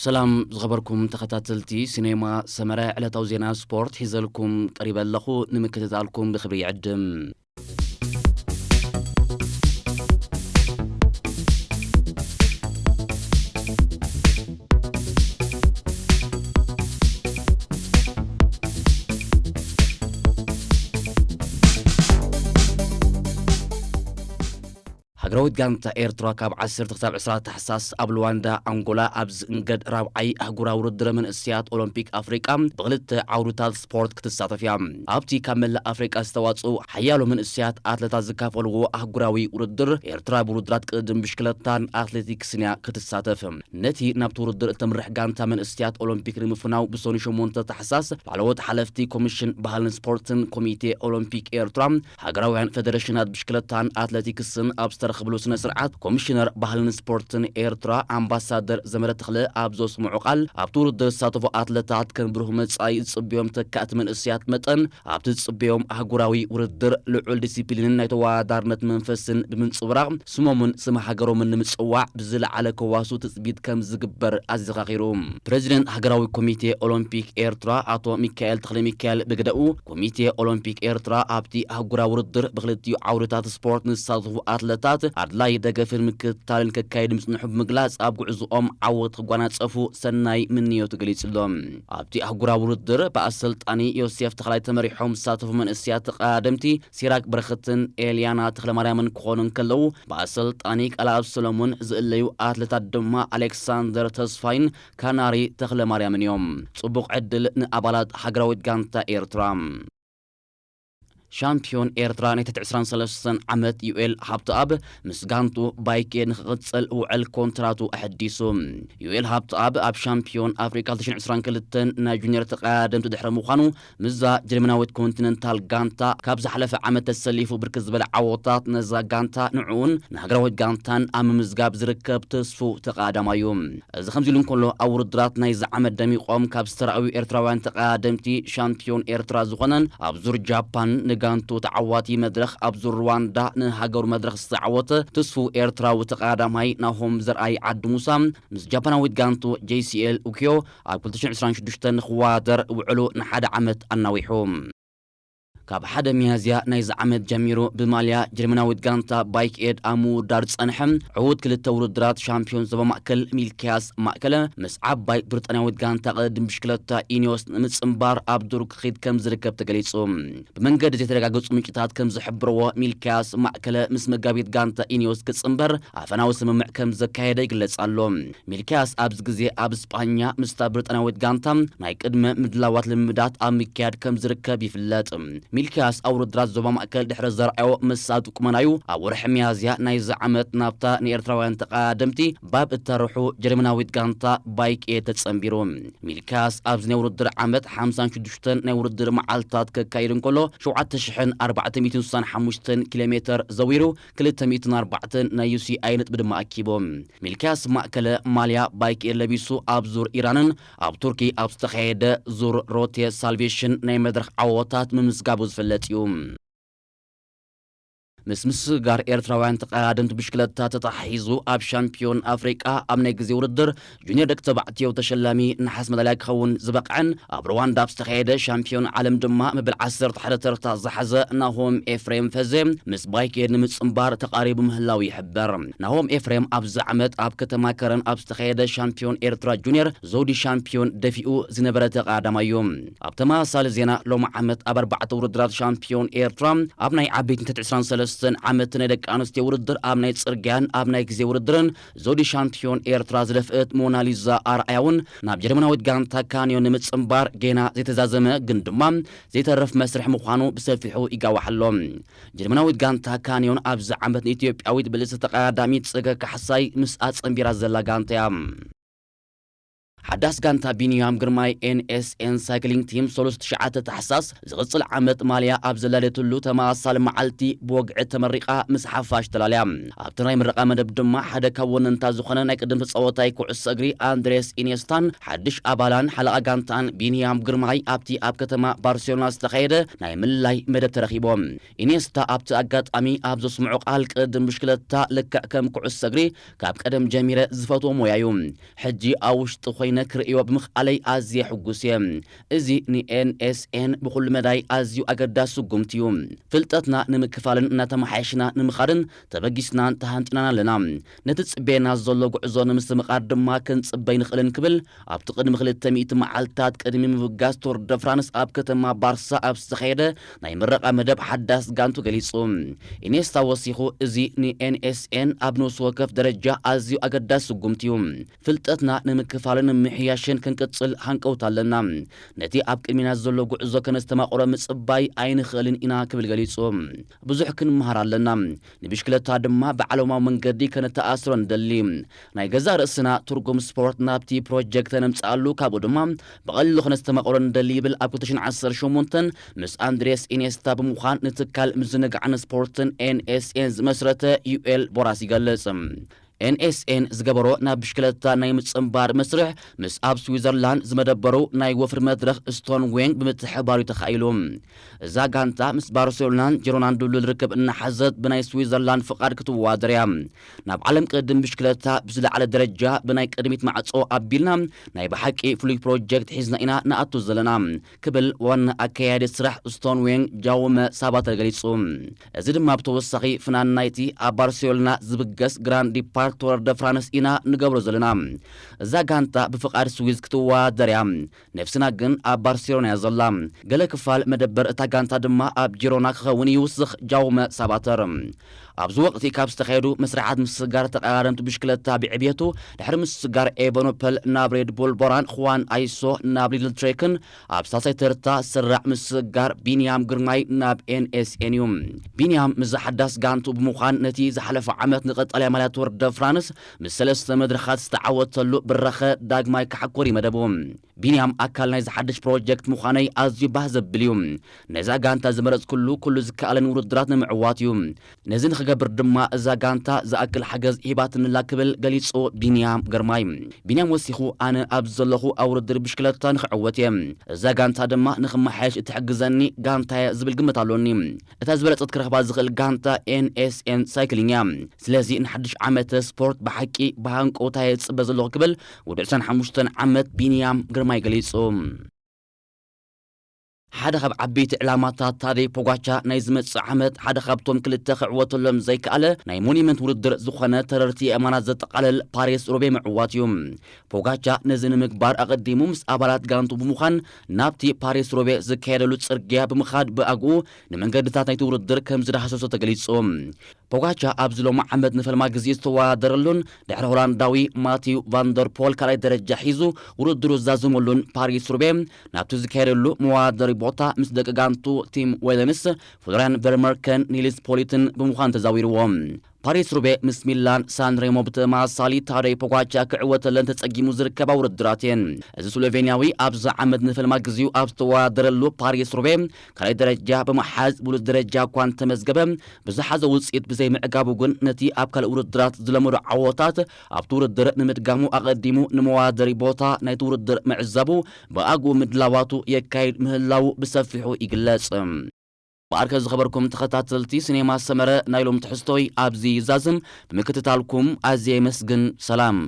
ሰላም ዝኸበርኩም ተኸታተልቲ ሲኔማ ሰመረ፣ ዕለታዊ ዜና ስፖርት ሒዘልኩም ቀሪበ ኣለኹ። ንምክትታልኩም ብኽብሪ ይዕድም። ሃገራዊት ጋንታ ኤርትራ ካብ ዓሰርተ ክሳብ ዕስራ ታሕሳስ ኣብ ሉዋንዳ፣ ኣንጎላ ኣብ ዝእንገድ ራብዓይ ኣህጉራዊ ውድድር መንእሰያት ኦሎምፒክ ኣፍሪቃ ብኽልተ ዓውድታት ስፖርት ክትሳተፍ እያ። ኣብቲ ካብ መላእ ኣፍሪቃ ዝተዋጽኡ ሓያሎ መንእሰያት ኣትለታት ዝካፈልዎ ኣህጉራዊ ውድድር፣ ኤርትራ ብውድድራት ቅድድም ብሽክለታን ኣትሌቲክስን እያ ክትሳተፍ። ነቲ ናብቲ ውድድር እተምርሕ ጋንታ መንእሰያት ኦሎምፒክ ንምፍናው፣ ብሰኑይ ሸሞንተ ታሕሳስ ላዕለዎት ሓለፍቲ ኮሚሽን ባህልን ስፖርትን ኮሚቴ ኦሎምፒክ ኤርትራ፣ ሃገራውያን ፌደሬሽናት ብሽክለታን ኣትሌቲክስን ኣብ ዝተረኽብሉ ስነ ስርዓት፣ ኮሚሽነር ባህልን ስፖርትን ኤርትራ ኣምባሳደር ዘመረ ተኽለ ኣብ ዘስምዖ ቃል፣ ኣብቲ ውድድር ዝሳተፉ ኣትለታት ከም ብሩህ መጻኢ ዝጽብዮም ተካእቲ መንእሰያት መጠን፣ ኣብቲ ዝጽብዮም ኣህጉራዊ ውድድር ልዑል ዲሲፕሊንን ናይ ተወዳዳርነት መንፈስን ብምንጽብራቕ፣ ስሞምን ስም ሃገሮምን ንምጽዋዕ ብዝለዓለ ከዋሱ ትጽቢት ከም ዝግበር ኣዘኻኺሩ። ፕረዚደንት ሃገራዊ ኮሚቴ ኦሎምፒክ ኤርትራ ኣቶ ሚካኤል ተኽለ ሚካኤል ብግደኡ፣ ኮሚቴ ኦሎምፒክ ኤርትራ ኣብቲ ኣህጉራዊ ውድድር ብክልቲኡ ዓውድታት ስፖርት ንዝሳተፉ ኣትለታት ኣድላይ ደገፍን ምክትታልን ከካይድ ምጽንሑ ብምግላጽ፣ ኣብ ጉዕዝኦም ዓወት ክጓናጸፉ ሰናይ ምንዮቱ ገሊጹ ኣሎ። ኣብቲ ኣህጉራዊ ውድድር ብኣሰልጣኒ ዮሴፍ ተኽላይ ተመሪሖም ዝሳተፉ መንእሰያት ተቐዳደምቲ ሲራክ በረኸትን ኤልያና ተኽለማርያምን ክኾኑ እንከለዉ፣ ብኣሰልጣኒ ቃልኣብ ሰሎሞን ዝእለዩ ኣትለታት ድማ ኣሌክሳንደር ተስፋይን ካናሪ ተኽለማርያምን እዮም። ጽቡቕ ዕድል ንኣባላት ሃገራዊት ጋንታ ኤርትራ። ሻምፒዮን ኤርትራ ናይ ትሕቲ ዕስራን ሰለስተን ዓመት ዩኤል ሃብተኣብ ምስ ጋንቱ ባይኬ ንክቕጽል ውዕል ኮንትራቱ ኣሐዲሱ። ዩኤል ሃብተኣብ ኣብ ሻምፒዮን ኣፍሪካ ክልተ ሽሕን ዕስራን ክልተን ናይ ጁኒየር ተቐዳደምቲ ድሕሪ ምዃኑ፣ ምስዛ ጀርመናዊት ኮንቲነንታል ጋንታ ካብ ዝሓለፈ ዓመት ተሰሊፉ ብርክት ዝበለ ዓወታት ነዛ ጋንታ ንዕኡን ንሃገራዊት ጋንታን ኣብ ምምዝጋብ ዝርከብ ተስፉ ተቐዳዳማዩ። እዚ ከምዚ ኢሉ እንከሎ፣ ኣብ ውድድራት ናይዚ ዓመት ደሚቖም ካብ ዝተራእዩ ኤርትራውያን ተቐዳደምቲ፣ ሻምፒዮን ኤርትራ ዝኾነን ኣብ ዙር ጃፓን ንጋንቱ ተዓዋቲ መድረኽ፣ ኣብ ዙር ሩዋንዳ ንሃገሩ መድረኽ ዝተዓወተ ተስፉ ኤርትራዊ ተቐዳዳማይ ናሆም ዘርኣይ ዓዲ ሙሳ ምስ ጃፓናዊት ጋንቱ ጄ ሲ ኤል ኡኪዮ ኣብ ክልተ ሽሕን ዕስራን ሽዱሽተን ንክወዳደር ውዕሉ ንሓደ ዓመት ኣናዊሑ። ካብ ሓደ ሚያዝያ ናይዚ ዓመት ጀሚሩ ብማልያ ጀርመናዊት ጋንታ ባይክ ኤድ ኣብ ምውዳር ዝጸንሐ ዕዉት ክልተ ውድድራት ሻምፒዮን ዞባ ማእከል ሚልክያስ ማእከለ ምስ ዓባይ ብሪጣንያዊት ጋንታ ቅድድም ብሽክለታ ኢኒዮስ ንምጽንባር ኣብ ዱር ክኺድ ከም ዝርከብ ተገሊጹ። ብመንገዲ ዘይተረጋገጹ ምንጭታት ከም ዝሕብርዎ፣ ሚልክያስ ማእከለ ምስ መጋቢት ጋንታ ኢኒዮስ ክጽንበር ኣፈናዊ ስምምዕ ከም ዘካየደ ይግለጽ ኣሎ። ሚልክያስ ኣብዚ ግዜ ኣብ ስጳኛ ምስታ ብሪጣንያዊት ጋንታ ናይ ቅድመ ምድላዋት ልምምዳት ኣብ ምክያድ ከም ዝርከብ ይፍለጥ። ሚልክያስ ኣብ ውድድራት ዞባ ማእከል ድሕሪ ዘርኣዮ መሳጢ ቁመናዩ፣ ኣብ ወርሒ ሚያዝያ ናይዚ ዓመት ናብታ ንኤርትራውያን ተቐዳደምቲ ባብ እተርሑ ጀርመናዊት ጋንታ ባይክ ኤድ ተጸንቢሩ። ሚልክያስ ኣብዚ ናይ ውድድር ዓመት ሓምሳን ሽዱሽተን ናይ ውድድር መዓልትታት ከካይድ እንከሎ፣ ሸውዓተ ሽሕን ኣርባዕተ ሚእትን ስሳን ሓሙሽተን ኪሎ ሜተር ዘዊሩ፣ ክልተ ሚእትን ኣርባዕተን ናይ ዩ ሲ ኣይ ነጥቢ ድማ ኣኪቡ። ሚልክያስ ማእከለ ማልያ ባይክ ኤድ ለቢሱ ኣብ ዙር ኢራንን ኣብ ቱርኪ ኣብ ዝተኻየደ ዙር ሮቴ ሳልቬሽን ናይ መድረኽ ዓወታት ምምዝጋቡ ዝፍለጥ እዩ። ምስ ምስግጋር ኤርትራውያን ተቐዳደምቲ ብሽክለታ ተተሓሒዙ፣ ኣብ ሻምፒዮን ኣፍሪቃ ኣብ ናይ ግዜ ውድድር ጁኒየር ደቂ ተባዕትዮ ተሸላሚ ነሓስ መዳልያ ክኸውን ዝበቕዐን፣ ኣብ ሩዋንዳ ኣብ ዝተኻየደ ሻምፒዮን ዓለም ድማ መበል ዓሰርተ ሓደ ተርታ ዝሓዘ ናሆም ኤፍሬም ፈዜ ምስ ባይክ ኤድ ንምጽንባር ተቓሪቡ ምህላው ይሕበር። ናሆም ኤፍሬም ኣብዚ ዓመት ኣብ ከተማ ከረን ኣብ ዝተኻየደ ሻምፒዮን ኤርትራ ጁኒየር ዘውዲ ሻምፒዮን ደፊኡ ዝነበረ ተቐዳዳማይ እዩ። ኣብ ተመሳሳሊ ዜና፣ ሎሚ ዓመት ኣብ ኣርባዕተ ውድድራት ሻምፒዮን ኤርትራ፣ ኣብ ናይ ዓበይቲ ትሕቲ ዕስራን ሰለስተን ዓመት ናይ ደቂ ኣንስትዮ ውድድር፣ ኣብ ናይ ጽርግያን ኣብ ናይ ግዜ ውድድርን ዘውዲ ሻምፒዮን ኤርትራ ዝደፍእት ሞናሊዛ ኣርኣያ እውን ናብ ጀርመናዊት ጋንታ ካንዮ ንምጽንባር ጌና ዘይተዛዘመ ግን ድማ ዘይተርፍ መስርሕ ምዃኑ ብሰፊሑ ይጋዋሕ ኣሎ። ጀርመናዊት ጋንታ ካንዮን ኣብዚ ዓመት ንኢትዮጵያዊት ብልጽቲ ተቐዳዳሚት ጽገ ካሕሳይ ምስኣ ጸንቢራ ዘላ ጋንታ እያ። ሓዳስ ጋንታ ቢንያም ግርማይ ኤን ኤስ ኤን ሳይክሊንግ ቲም ሰሉስ ትሽዓተ ታሕሳስ ዝቕጽል ዓመት ማልያ ኣብ ዘላለየትሉ ተመሳሳሊ መዓልቲ ብወግዒ ተመሪቓ ምስ ሓፋሽ ተላለያ። ኣብቲ ናይ ምረቓ መደብ ድማ ሓደ ካብ ወነንታ ዝኾነ ናይ ቅድም ተጻወታይ ኩዕሶ እግሪ ኣንድሬስ ኢኔስታን ሓድሽ ኣባላን ሓለቓ ጋንታን ቢንያም ግርማይ ኣብቲ ኣብ ከተማ ባርሴሎና ዝተኻየደ ናይ ምልላይ መደብ ተረኺቦም። ኢኔስታ ኣብቲ ኣጋጣሚ ኣብ ዘስምዖ ቃል፣ ቅድም ብሽክለታ ልክዕ ከም ኩዕሶ እግሪ ካብ ቀደም ጀሚረ ዝፈትዎ ሞያ እዩ። ሕጂ ኣብ ውሽጢ ኮይኑ ንክርእዮ ብምኽኣለይ ኣዝየ ሕጉስ እየ። እዚ ንኤንኤስኤን ብኹሉ መዳይ ኣዝዩ ኣገዳሲ ስጉምቲ እዩ። ፍልጠትና ንምክፋልን እናተመሓየሽና ንምኻድን ተበጊስናን ተሃንጢናን ኣለና። ነቲ ጽበየና ዘሎ ጉዕዞ ንምስምቓር ድማ ክንጽበ ኣይንኽእልን ክብል ኣብቲ ቅድሚ ክልተ ሚእቲ መዓልታት ቅድሚ ምብጋስ ቱር ደ ፍራንስ ኣብ ከተማ ባርሳ ኣብ ዝተኻየደ ናይ ምረቓ መደብ ሓዳስ ጋንቱ ገሊጹ። ኢኔስታ ወሲኹ፣ እዚ ንኤንኤስኤን ኣብ ነፍሲ ወከፍ ደረጃ ኣዝዩ ኣገዳሲ ስጉምቲ እዩ። ፍልጠትና ንምክፋልን ንምሕያሽን ክንቅጽል ሃንቀውታ ኣለና። ነቲ ኣብ ቅድሚና ዘሎ ጉዕዞ ከነስተማቕሮ ምጽባይ ኣይንኽእልን ኢና ክብል ገሊጹ። ብዙሕ ክንመሃር ኣለና። ንብሽክለታ ድማ ብዓለማዊ መንገዲ ከነተኣስሮ ንደሊ። ናይ ገዛእ ርእስና ትርጉም ስፖርት ናብቲ ፕሮጀክት ነምጽኣሉ፣ ካብኡ ድማ ብቐሊሉ ከነስተማቕሮ ንደሊ ይብል ኣብ ክልተ ሽሕን ዓሰርተ ሸሞንተን ምስ ኣንድሬስ ኢኔስታ ብምዃን ንትካል ምዝንጋዕን ስፖርትን ኤንኤስኤን ዝመስረተ ዩኤል ቦራስ ይገልጽ። ኤንኤስኤን ዝገበሮ ናብ ብሽክለታ ናይ ምጽንባር መስርሕ ምስ ኣብ ስዊዘርላንድ ዝመደበሩ ናይ ወፍሪ መድረኽ ስቶን ዌንግ ብምትሕብባር እዩ ተኻኢሉ። እዛ ጋንታ ምስ ባርሴሎናን ጂሮናን ድልድል ርክብ እናሓዘት ብናይ ስዊዘርላንድ ፍቓድ ክትወዳደር እያ። ናብ ዓለም ቅድም ብሽክለታ ብዝለዓለ ደረጃ ብናይ ቅድሚት ማዕጾ ኣቢልና ናይ ብሓቂ ፍሉይ ፕሮጀክት ሒዝና ኢና ንኣቱ ዘለና ክብል ዋና ኣካያዲ ስራሕ ስቶን ዌንግ ጃውመ ሳባተር ገሊጹ። እዚ ድማ ብተወሳኺ ፍናን ናይቲ ኣብ ባርሴሎና ዝብገስ ግራንድ ዲፓርት ቱር ደ ፍራንስ ኢና ንገብሮ ዘለና። እዛ ጋንታ ብፍቓድ ስዊዝ ክትወዳደር እያ። ነፍስና ግን ኣብ ባርሴሎና እያ ዘላ። ገለ ክፋል መደበር እታ ጋንታ ድማ ኣብ ጂሮና ክኸውን ይውስኽ ጃውመ ሳባተር። ኣብዚ ወቕቲ ካብ ዝተኻየዱ መስርሓት ምስጋር ተቐዳደምቲ ብሽክለታ ብዕብየቱ ድሕሪ ምስጋር ኤቨኖፐል ናብ ሬድ ቡል ቦራን፣ ኹዋን ኣይሶ ናብ ሊድል ትሬክን ኣብ ሳልሳይ ተርታ ስራዕ ምስጋር ቢንያም ግርማይ ናብ ኤንኤስኤን እዩ። ቢንያም ምስዛ ሓዳስ ጋንቱ ብምዃን ነቲ ዝሓለፈ ዓመት ንቐጻልያ ማልያ ቱር ደ ፍራንስ ምስ ሰለስተ መድረኻት ዝተዓወተሉ ብራኸ ዳግማይ ክሓኮር እዩ መደቡ። ቢንያም ኣካል ናይዚ ሓድሽ ፕሮጀክት ምዃነይ ኣዝዩ ባህ ዘብል እዩ። ነዛ ጋንታ ዝመረጽኩሉ ኩሉ ዝከኣለኒ ውድድራት ንምዕዋት እዩ። ነዚ ንኽገብር ድማ እዛ ጋንታ ዝኣክል ሓገዝ ሂባትንላ ክብል ገሊጹ ቢንያም ግርማይ። ቢንያም ወሲኹ፣ ኣነ ኣብዚ ዘለኹ ኣብ ውድድር ብሽክለታ ንኽዕወት እየ። እዛ ጋንታ ድማ ንኽመሓየሽ እትሕግዘኒ ጋንታ እየ ዝብል ግምት ኣሎኒ። እታ ዝበለጸት ክረኽባ ዝኽእል ጋንታ ኤንኤስኤን ሳይክሊንግ እያ። ስለዚ ንሓድሽ ዓመተ ስፖርት ብሓቂ ብሃንቀውታ እየ ዝጽበ ዘለኹ ክብል ወዲ ዕስራን ሓሙሽተን ዓመት ቢንያም ግርማይ ገሊጹ። ሓደ ካብ ዓበይቲ ዕላማታት ታደይ ፖጋቻ ናይ ዝመጽእ ዓመት ሓደ ካብቶም ክልተ ክዕወተሎም ዘይከኣለ ናይ ሞኒመንት ውድድር ዝኾነ ተረርቲ የማናት ዘጠቓልል ፓሪስ ሩቤ ምዕዋት እዩ። ፖጋቻ ነዚ ንምግባር ኣቐዲሙ ምስ ኣባላት ጋንቱ ብምዃን ናብቲ ፓሪስ ሩቤ ዝካየደሉ ጽርግያ ብምኻድ ብኣግኡ ንመንገድታት ናይቲ ውድድር ከም ዝዳህሰሶ ተገሊጹ። ፖጋቻ ኣብዚ ሎሚ ዓመት ንፈልማ ግዜ ዝተወዳደረሉን ድሕሪ ሆላንዳዊ ማቲው ቫንደርፖል ካልኣይ ደረጃ ሒዙ ውድድሩ ዝዛዘመሉን ፓሪስ ሩቤ ናብቲ ዝካየደሉ መወዳደሪ ቦታ ምስ ደቂ ጋንቱ ቲም ዌለንስ፣ ፍሎርያን ቨርመርከን ኒልስ ፖሊትን ብምዃን ተዛዊርዎ። ፓሪስ ሩቤ ምስ ሚላን ሳን ሬሞ ብተመሳሳሊ ታደይ ፖጋቻ ክዕወተለን ተጸጊሙ ዝርከባ ውድድራት እየን። እዚ ስሎቬንያዊ ኣብዚ ዓመት ንፈልማ ግዜኡ ኣብ ዝተወዳደረሉ ፓሪስ ሩቤ ካልኣይ ደረጃ ብምሓዝ ብሉጽ ደረጃ እኳ እንተመዝገበ፣ ብዝሓዘ ውጽኢት ብዘይምዕጋቡ ግን ነቲ ኣብ ካልእ ውድድራት ዝለመዶ ዓወታት ኣብቲ ውድድር ንምድጋሙ ኣቐዲሙ ንመወዳደሪ ቦታ ናይቲ ውድድር ምዕዛቡ ብኣግኡ ምድላዋቱ የካይድ ምህላዉ ብሰፊሑ ይግለጽ። እምበኣርከ ዝኸበርኩም ተኸታተልቲ ሲኔማ ሰመረ ናይ ሎም ትሕዝቶይ ኣብዚ ይዛዝም። ብምክትታልኩም ኣዝየ የመስግን። ሰላም።